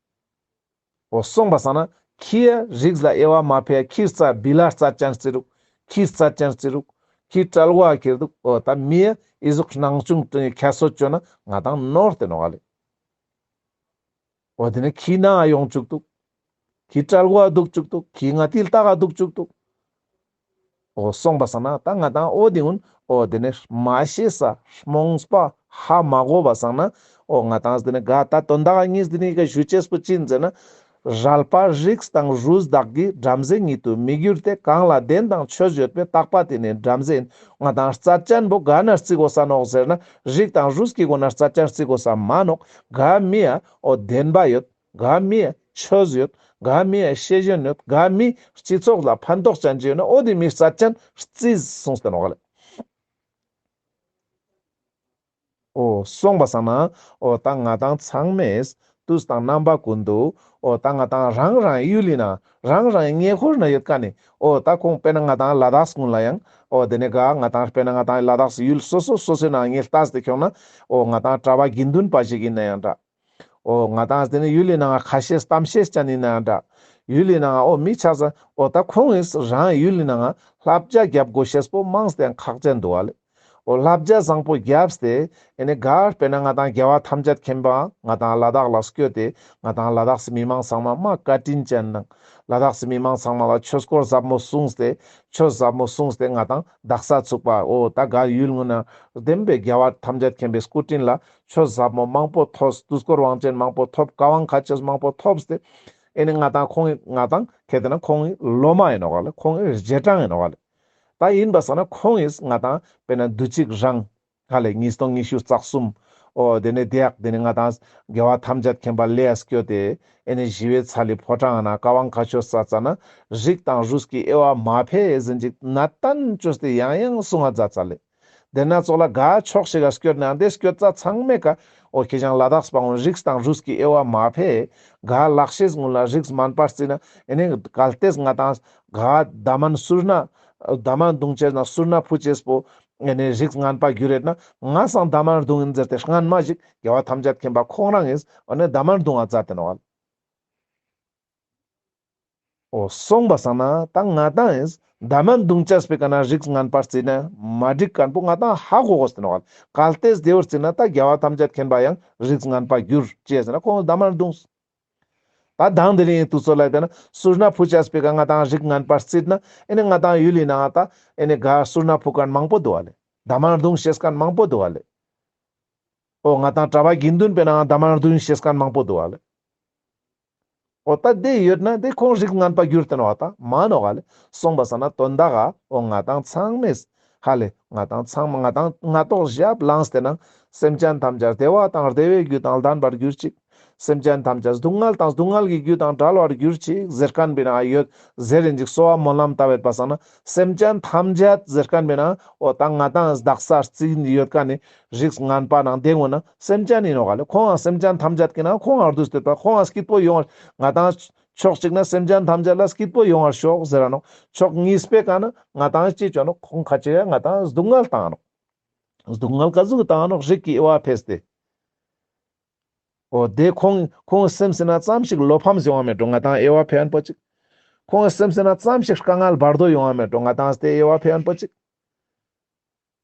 འོ་སོང་པ་སང་ན་ཁྱི་ཡ་རིགས་ལ་དབྱེ་བ་མ་ཕེ་ཡ་ཁྱི་རྩ་བི་ལ་རྩ་ཅན་རྩི་རུག། ཁྱི་རྩ་ཅན་རྩི་རུག། ཁྱི་གྲལ་མགོ་ཁྱེར་འདུག། འོ་ད་མི་ཡ་ཨི་ཟུག་སྣང་ཆུང་ཁྱད་གསོད་ཅོ་ན་ང་ཏང་ནོར་ཏེ་ནོག་ག་ལེ། འོ་དེ་ནེ་ཁྱི་ནང་ཡོང་བཅུག་འདུག། ཁྱི་གྲལ་མགོ་འདུག་བཅུག་འདུག། ཁྱི་ང་ཏིལ་ཏག་འདུག་བཅུག་འདུག། འོ་སོང་པ་སང་ན་ད་ང་ཏང་འོ་དེ་ངུན་འོ་དེ་ནེ་མ་ཤེས་ས་རྨོངས་པ་ཧ་མ་གོ་བ་སང་ན་འོ་ང་ཏང་དེ་ནེ་ག་ད་དོན་དག་གཉིས་དེ་ནེ་ག་ཞུ་ཅེས་པོ་ཅི་ཡིན་ཟེར་ན། རལ་པ་རིགས་དང་རུས་དག་གི་བྲམ་ཟེ་ཉིད་དུ་མི་འགྱུར་ཏེ། གང་ལ་གདེན་དང་ཆོས་ཡོད་པས་བརྟག་པ་དེ་ནི་བྲམ་ཟེ་ཡིན། ང་ཏང་རྩ་ཅན་པོ་ག་ན་རྩི་དགོས་ས་ནོག་ཟེར་ན་རིགས་དང་རུས་ཀྱི་སྒོ་ན་རྩ་ཅན་རྩི་དགོས་ས་མ་ནོག། ག་མི་ཡ་འོ་བདེན་པ་ཡོད། ག་མི་ཡ་ཆོས་ཡོད། ག་མི་ཡ་ཤེས་ཡོན་ཡོད། ག་མི་སྤྱི་ཚོགས་ལ་ཕན་ཐོགས་ཅན་ཅིག་ཡོད་ན་འོ་དེ་མི་རྩ་ཅན་རྩི་གསུངས་ཏེ་ནོག་ལེ། འོ་སོང་པ་སང་ན་འོ་ད་ང་ཏང་ཚང་མས་དུས་དང་རྣམ་པ་ཀུན་ཏུ་འོ་ད་ང་ཏང་རང་རང་ཡུལ་ལི་ན་རང་རང་ཉེ་འཁོར་ན་ཡོད་མཁན་ནི་འོ་ད་ཁོང་དཔེར་ན་ང་ཏང་ལ་དྭགས་ཀུན་ལ་ཡང་འོ་དེ་ནེ་ག་ང་ཏང་དཔེར་ན་ང་ཏང་ལ་དྭགས་ཡུལ་སོ་སོ་སོ་སོའི་ནང་ངེ་ལྟས་ཏེ་ཁྱོང་ན་འོ་ང་ཏང་གྲྭ་པ་དགེ་འདུན་པ་ཞིག་ཡིན་ན་ཡང་འདྲ། འོ་ང་ཏང་དེ་ནེ་ཡུལ་ལི་ནང་ཁ་ཤས་གཏམ་བཤད་ཅན་ཡིན་ན་ཡང་འདྲ། ཡུལ་ལི་ནང་འོ་མི་ཆགས་ས་འོ་ད་ཁོང་ངིས་རང་ཡུལ་ལི་ནང་བསླབ་བྱ་རྒྱབ་དགོས་ཤེས་པོ་མང་སྟེ་ཁག་ཅན་འདུག་བ་ལེ། འོ་བསླབ་བྱ་བཟང་པོ་རྒྱབ་སྟེ་ཨེ་ནེ་ག་དཔེར་ན་ང་ཏང་རྒྱལ་བ་ཐམས་ཅད་མཁྱེན་པ་ང་ཏང་ལ་དྭགས་ལ་སྐྱོད་དེ་ང་ཏང་ལ་དྭགས་སི་མི་མང་ཚང་མ་མ་བཀའ་དྲིན་ཅན་ནང་ལ་དྭགས་སི་མི་མང་ཚང་མ་ལ་ཆོས་སྐོར་ཟབ་མོ་གསུངས་ཏེ་ཆོས་ཟབ་མོ་གསུངས་ཏེ་ང་ཏང་དག་ས་ཚུགས་པ་འོ་ད་ག་ཡུལ་ངུན་ན་བདེན་པའི་རྒྱལ་བ་ཐམས་ཅད་མཁྱེན་པའི་སྐུ་དྲིན་ལ་ཆོས་ཟབ་མོ་མང་པོ་ཐོབ། དུས་འཁོར་དབང་ཆེན་མང་པོ་ཐོབ། བཀའ་དབང་མཁའ་སྤྱོད་མང་པོ་ཐོབ་སྟེ་ཨེ་ནེ་ང་ཏང་ཁོང་ང་ཏང་ཁེ་ཏེ་ན་ཁོང་གི་སློབ་མ་ཡིན་ནོག་ལེ། ཁོང་གི་རྗེས་འབྲང་ཡིན་ནོག་ལེ། ད་ཡིན་པ་སང་ན་ཁོང་གིས་ང་ཏང་དཔེར་ན་དུས་གཅིག་རང་ཧ་ལེ་ཉིས་སྟོང་ཉི་ཤུ་རྩ་གསུམ་འོ་དེ་ནེ་དེ་ཡག་དེ་ནེ་ང་ཏང་རྒྱལ་བ་ཐམས་ཅད་མཁྱེན་པ་ལེ་ཡ་སྐྱོད་དེ་ཨེ་ནེ་ཞི་བའི་ཚལ་ལི་ཕོ་བྲང་ན་བཀའ་དབང་མཁའ་སྤྱོད་ས་ཙ་ན་རིགས་དང་རུས་ཀྱི་དབྱེ་བ་མ་ཕེ་ཟིན་ཅིག་ནན་ཏན་བཅོས་ཏེ་ཡང་ཡང་གསུང་ང་མཛད་ཙ་ལེ། དེ་ན་ཙོགས་ལ་ག་ཕྱོགས་ཤིག་ག་སྐྱོད་ན་དེ་སྐྱོད་ཙ་ཚང་མའི་ཀ་འོ་ཁྱེ་ཞང་ལ་དྭགས་པ་ངུན་རིགས་དང་རུས་ཀྱི་དབྱེ་བ་མ་ཕེ། ག་ལག་ཤེས་ངུན་ལ་རིགས་དམན་པ་རྩི་ན་ཨེ་ནེ་གལ་ཏེ་ང་ཏང་ག་མདའ་མན་སུར་ན་མདའ་མན་རྡུང་ཅེས་ན་སུར་ན་ཕུ་ཅེས་པོ་ཨེ་ནེ་རིགས་ངན་པ་འགྱུར་རེད་ན་ང་སང་མདའ་མན་རྡུང་ཡིན་ཟེར་ཏེ་སྔན་མ་ཞིག་རྒྱལ་བ་ཐམས་ཅད་མཁྱེན་པ་ཁོང་རང་ངིས་འོ་ནེ་མདའ་མན་རྡུང་ང་མཛད་དེ་ནོག་ལེ། འོ་སོང་པ་སང་ན་ད་ང་ཏང་ཡིན་མདའ་མན་རྡུང་ཅེས་པའི་ཀ་ན་རིགས་ངན་པ་རྩི་ན་མ་འགྲིག་མཁན་པོ་ང་ཏང་ཧ་གོ་དགོས་ཏེ་ནོག་ལེ། གལ་ཏེ་དེ་བོ་རྩི་ན་ད་རྒྱལ་བ་ཐམས་ཅད་མཁྱེན་པ་ཡང་རིགས་ངན་པ་འགྱུར་ཅེས་ཟེར་ན་ཁོང་མདའ་མན་རྡུངས། ད་དང་དེ་རིང་དུས་ཚོད་ལ་བལྟས་ན་སུར་ན་ཕུ་ཅེས་པའི་ཀ་ང་ཏང་རིགས་ངན་པ་རྩིས་ན་ཨེ་ནེ་ང་ཏང་ཡུལ་ལི་ནང་ད་ཨེ་ནེ་ག་སུར་ན་ཕུ་མཁན་མང་པོ་འདུག་བ་ལེ། མདའ་མན་རྡུང་ཤེས་མཁན་མང་པོ་འདུག་བ་ལེ། འོ་ང་ཏང་གྲྭ་པ་དགེ་འདུན་པའི་ནང་མདའ་མན་རྡུང་ཤེས་མཁན་མང་པོ་འདུག་བ་ལེ། འོ་ད་དེ་ཡོད་ན་དེ་ཁོང་རིགས་ངན་པ་གྱུར་ཏེ་ནོག་ད་མ་ནོག་ལེ། སོང་པ་སང་ན་དོན་དག་ག་འོ་ང་ཏང་ཚང་མས་ཧ་ལེ་ང་ཏང་ཚང་མ་ང་ཏང་ང་ཏོག་ཞབས་ལངས་ཏེ་ན་སེམས་ཅན་ཐམས་ཅད་བདེ་བ་དང་བདེ་བའི་རྒྱུ་དང་ལྡན་པར་གྱུར་ཅིག། སེམས་ཅན་ཐམས་ཅད་སྡུག་བསྔལ་དང་སྡུག་བསྔལ་གྱི་རྒྱུ་དང་བྲལ་བར་གྱུར་ཅིག་ཟེར་མཁན་པའི་ནང་ཡོད་ཟེར་རིན་ཅིག་གསོལ་བ་སྨོན་ལམ་བཏབ་ཡོད་པ་སང་ན་སེམས་ཅན་ཐམས་ཅད་ཟེར་མཁན་པའི་ནང་འོ་ད་ང་ཏང་བདག་ས་རྩིས་ཡོད་མཁན་ནི་རིགས་ངན་པ་ནང་དེ་ངོ་ན་སེམས་ཅན་ཡིན་ནོག་ལེ། ཁོང་ང་སེམས་ཅན་ཐམས་ཅད་ཀྱི་ནང་ཁོང་ང་བསྡུས་ཏེ་ད་ཁོང་ང་སྐྱིད་པོ་ཡོང་བ་ང་ཏང་ཕྱོགས་གཅིག་ན་སེམས་ཅན་ཐམས་ཅད་ལ་སྐྱིད་པོ་ཡོང་བར་ཤོག་ཟེར་ར་ནོག། ཕྱོགས་གཉིས་པའི་ཀ་ན་ང་ཏང་ཅི་ཅོ་ནོག་ཁོང་ཁ་ཅིག་ང་ཏང་སྡུག་བསྔལ་བཏང་ནོག། སྡུག་བསྔལ་ག་ཟུག་བཏང་ནོག་རིགས་ཀྱི་དབྱེ་བ་ཕེས་ཏེ། འོ་དེ་ཁོང་ཁོང་སེམས་སི་ན་ཙམ་ཞིག་བློ་ཕམ་ཡོང་བ་མེད་འགྲོ་ང་ཏང་དབྱེ་བ་ཕེ་ཡན་པོ་ཅིག། ཁོང་སེམས་སི་ན་ཙམ་ཞིག་དཀའ་ངལ་བར་དོ་ཡོང་བ་མེད་འགྲོ་ང་ཏང་དེ་དབྱེ་བ་ཕེ་ཡན་པོ་ཅིག།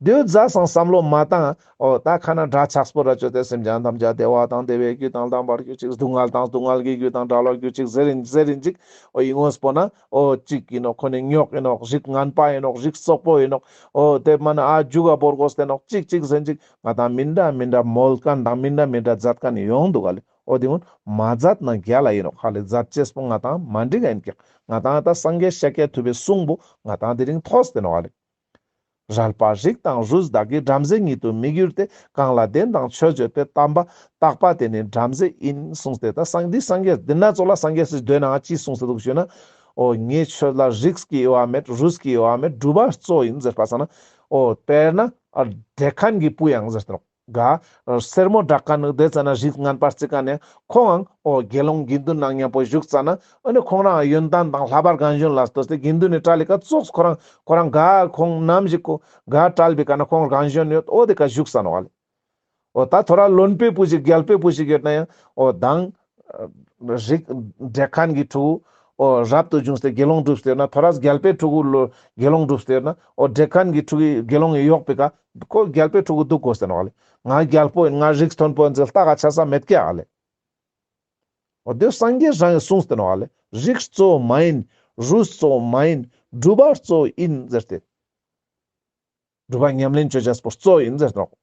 དེའུ་ཛ་སང་བསམ་བློ་མ་བཏང་། འོ་ད་ཁ་ན་འདྲ་ཆགས་པོ་ར་ཅོས་ཏེ་སེམས་ཅན་ཐམས་ཅད་བདེ་བ་དང་བདེ་བའི་རྒྱུ་དང་ལྡན་པར་གྱུར་ཅིག། སྡུག་བསྔལ་དང་སྡུག་བསྔལ་གྱི་རྒྱུ་དང་བྲལ་བར་གྱུར་ཅིག་ཟེར་རིན་ཟེར་རིན་ཅིག། འོ་ཡི་ངོས་པོ་ན་འོ་ཅིག་ཡིན་ནོག་ཁོ་ནི་ཉོག་ཡིན་ནོག་རིགས་ངན་པ་ཡིན་ནོག་རིགས་བཙོག་པོ་ཡིན་ནོག། འོ་དེ་མ་ན་ཨ་རྒྱུ་ག་བོར་དགོས་ཏེ་ནོག་ཅིག་ཅིག་ཟེར་ཅིག་ང་ཏང་མི་འདྲ་མི་འདྲ་མོལ་མཁན་དང་མི་འདྲ་མི་འདྲ་མཛད་མཁན་ཡོང་འདུག་ག་ལེ། འོ་དེ་ཀུན་མ་མཛད་ན་རྒྱལ་ལ་ཡིན་ནོག་ཧ་ལེ། མཛད་ཅེས་པོ་ང་ཏང་མ་འགྲིག་ག་ཡིན་ཀྱག། ང་ཏང་ད་སངས་རྒྱས་ཤཱཀྱ་ཐུབ་པའི་གསུང་པོ་ང་ཏང་དེ་རིང་ཐོས་ཏེ་ནོག་ཧ་ལེ། རལ་པ་རིགས་དང་རུས་དག་གི། བྲམ་ཟེ་ཉིད་དུ་མི་འགྱུར་ཏེ། གང་ལ་བདེན་དང་ཆོས་བརྗོད་པའི། དམ་པ་བརྟག་པ་དེ་ནི་བྲམ་ཟེ་ཡིན། གསུངས་ཏེ་ད་སངས་འདི་སངས་རྒྱས་འདི་ན་ཙོགས་ལ་སངས་རྒྱས་སི་མདོའི་ནང་ཅི་གསུངས་ཏེ་འདུག་ཞུ་ན། འོ་ངའི་ཆོས་ལ་རིགས་ཀྱི་དབྱེ་བ་མེད་རུས་ཀྱི་དབྱེ་བ་མེད་སྒྲུབ་པ་གཙོ་ཡིན་ཟེར་པ་སང་ན། འོ་དཔེར་ན་ཨ་བྲེག་མཁན་གྱི་བུ་ཡང་ཟེར་ཏེ་ནོག། ག་སེར་མོ་བྲེག་མཁན་དེ་ཙ་ན་རིགས་ངན་པ་རྩི་མཁན་ནི་ཁོང་ཨང་འོ་དགེ་སློང་དགེ་འདུན་ནང་མཉམ་པོ་བཞུགས་ཙ་ན་ཨ་ནི་ཁོང་རང་ཡོན་ཏན་དང་ལྷག་པར་རྒན་གཞོན་ལ་ལྟོས་ཏེ་དགེ་འདུན་ནི་གྲལ་ལི་ཀ་ཙོགས་ཁོ་རང་ཁོ་རང་ག་ཁོང་ནམ་ཞིག་གོ་ག་གྲལ་བི་ཀ་ན་ཁོང་རྒན་གཞོན་ཡོད་འོ་དེ་ཀ་བཞུགས་ས་ནོག་ལེ། འོ་ད་ཐོ་ར་བློན་པོའི་བུ་ཞིག་རྒྱལ་པོའི་བུ་ཞིག་ཡོད་ན་ཡང་འོ་དང་རིགས་བྲེག་མཁན་གྱི་ཕྲུ་གུ་འོ་རབ་ཏུ་བྱུང་སྟེ་དགེ་སློང་སྒྲུབ་སྟེ་ཡོད་ན་ཐོ་རས་རྒྱལ་པོའི་ཕྲུ་གུ་ལོ་དགེ་སློང་སྒྲུབ་སྟེ་ཡོད་ན་འོ་བྲེག་མཁན་གྱི་ཕྲུ་གུ་དགེ་སློང་ཡོག་པི་ཀ་ཁོ་རྒྱལ་པོའི་ཕྲུ་གུ་འདུག་དགོས་ཟེར་ནོག་ལེ། ང་རྒྱལ་པོ་ཡིན་ང་རིགས་མཐོན་པོ་ཡིན་ཟེར་ལྟ་ག་ཆ་ས་མེད་ཀྱག་ལེ། འོ་དེ་སངས་རྒྱས་རང་གིས་གསུངས་ཏེ་ནོག་ལེ། རིགས་གཙོ་བོ་མ་ཡིན། རུས་གཙོ་བོ་མ་ཡིན། སྒྲུབ་པ་གཙོ་བོ་ཡིན་ཟེར་ཏེ། སྒྲུབ་པ་ཉམས་ལེན་བཅོ་བྱ་སྤོར་གཙོ་བོ་ཡིན་ཟེར་ཏེ་ནོག།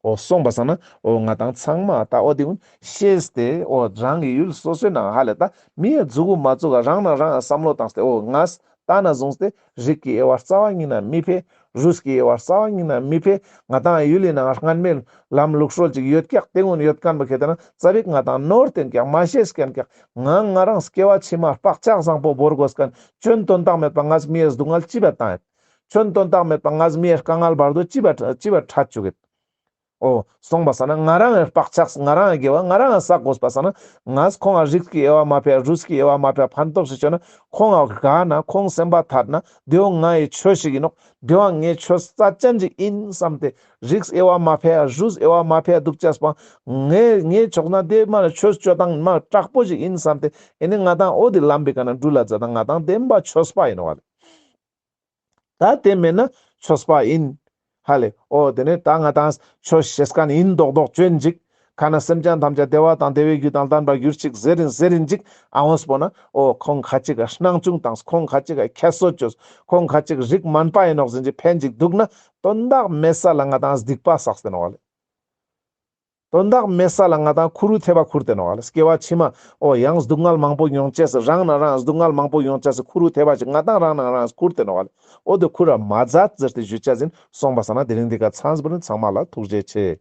འོ་སོང་པ་སང་ན་འོ་ང་ཏང་ཚང་མ་ད་འོ་དེ་ཀུན་ཤེས་ཏེ་འོ་རང་གི་ཡུལ་སོ་སོའི་ནང་ཧ་ལེ་ད་མི་ཡ་མཛུ་གུ་མ་བཙུགས་ག་རང་ན་རང་བསམ་བློ་བཏང་སྟེ་འོ་ངས་ད་ན་བཟུང་སྟེ་རིགས་ཀྱི་དབྱེ་བ་རྩ་བ་ཉིད་ན་མི་ཕེ། རུས་ཀྱི་དབྱེ་བ་རྩ་བ་ཉིད་ན་མི་ཕེ། ང་ཏང་ཡུལ་ལི་ནང་སྔན་མའི་ལམ་ལུགས་སྲོལ་ཅིག་ཡོད་ཀྱག། དེ་ཀུན་ཡོད་མཁན་པོ་ཁེ་ཏེ་ན་རྩ་བིག་ང་ཏང་ནོར་ཏེན་ཀྱག་མ་ཤེས་ཀྱག། ང་ང་རང་སྐྱེ་བ་ཕྱི་མ་བག་ཆགས་བཟང་པོ་བོར་དགོས་མཁན་ཁྱོན་དོན་དག་མེད་པ་ངས་མི་ཡ་སྡུག་བསྔལ་ཅི་བ་བཏང་ཡོད། ཁྱོན་དོན་དག་མེད་པ་ངས་མི་ཡ་དཀའ་ངལ་བར་དོ་ཅི་བ་ཅི་བ་འཕྲད་བཅུག་གེད། འོ་སོང་པ་སང་ན་ང་རང་ཡ་བག་ཆགས་ང་རང་ཡ་དགེ་བ་ང་རང་ཡ་བསགས་དགོས་པ་སང་ན་ངས་ཁོང་ང་རིགས་ཀྱི་དབྱེ་བ་མ་ཕེ་རུས་ཀྱི་དབྱེ་བ་མ་ཕེ་ཕན་ཐོགས་ཤིག་བཅོས་ན་ཁོང་ང་དགའ་ན་ཁོང་སེམས་པ་ཐད་ན་དེའོ་ང་ཡི་ཆོས་ཤིག་ཡིན་ནོག། དེའོ་ངའི་ཆོས་རྩ་ཅན་ཅིག་ཡིན་བསམ་སྟེ་རིགས་དབྱེ་བ་མ་ཕེ་རུས་དབྱེ་བ་མ་ཕེ་འདུག་ཅེས་པ་ངའི་ངའི་ཕྱོགས་ན་དེ་མ་ཆོས་བཅོ་སྟངས་མ་དྲག་པོ་ཞིག་ཡིན་བསམ་སྟེ་ཨེ་ནི་ང་ཏང་འོ་དེ་ལམ་པའི་ཀ་ན་འགྲུལ་ལ་མཛད་དང་ང་ཏང་བདེན་པ་ཆོས་པ་ཡིན་ནོག་ལེ། ད་དེ་མེད་ན་ཆོས་པ་ཡིན། ཧ་ལེ། འོ་དེ་ནས་ད་ང་ཏང་ཆོས་ཤེས་མཁན་ཡིན་མདོག་མདོག་བཅོན་ཅིག། ཁ་ན་སེམས་ཅན་ཐམས་ཅད་བདེ་བ་དང་བདེ་བའི་རྒྱུ་དང་ལྡན་པར་གྱུར་ཅིག་ཟེར་རིན་ཟེར་རིན་ཅིག་ཨ་འོངས་པོ་ན་འོ་ཁོང་ཁ་ཅིག་ག་སྣང་ཆུང་དང་ཁོང་ཁ་ཅིག་ག་ཁྱད་གསོད་བཅོས་ཁོང་ཁ་ཅིག་རིགས་དམན་པ་ཡིན་ནོག་ཟེར་ཅིག་ཕན་ཅིག་འདུག་ན་དོན་དག་མེད་ས་ལ་ང་ཏང་སྡིག་པ་བསགས་ཏེ་ནོག་ལེ། དོན་དག་མེད་ས་ལ་ང་ཏང་ཁུ་རུ་ཐེ་བ་ཁུར་ཏེ་ནོག་ལེ། སྐྱེ་བ་ཕྱི་མ་འོ་ཡང་སྡུག་བསྔལ་མང་པོ་མྱོང་ཅེས་སི་རང་ན་རང་སྡུག་བསྔལ་མང་པོ་མྱོང་ཅེས་སི་ཁུ་རུ་ཐེ་བ་ཅིག་ང་ཏང་རང་ན་རང་ཁུར་ཏེ་ནོག་ལེ། འོ་དེ་ཁུར་ར་མ་མཛད་ཟེར་ཏེ་ཞུ་ཅེས་ཡིན། སོང་པ་སང་ན་དེ་རིང་འདི་ཀ་ཚང་བོ་ནི་ཚང་མ་ལ་ཐུགས་རྗེ་ཆེ།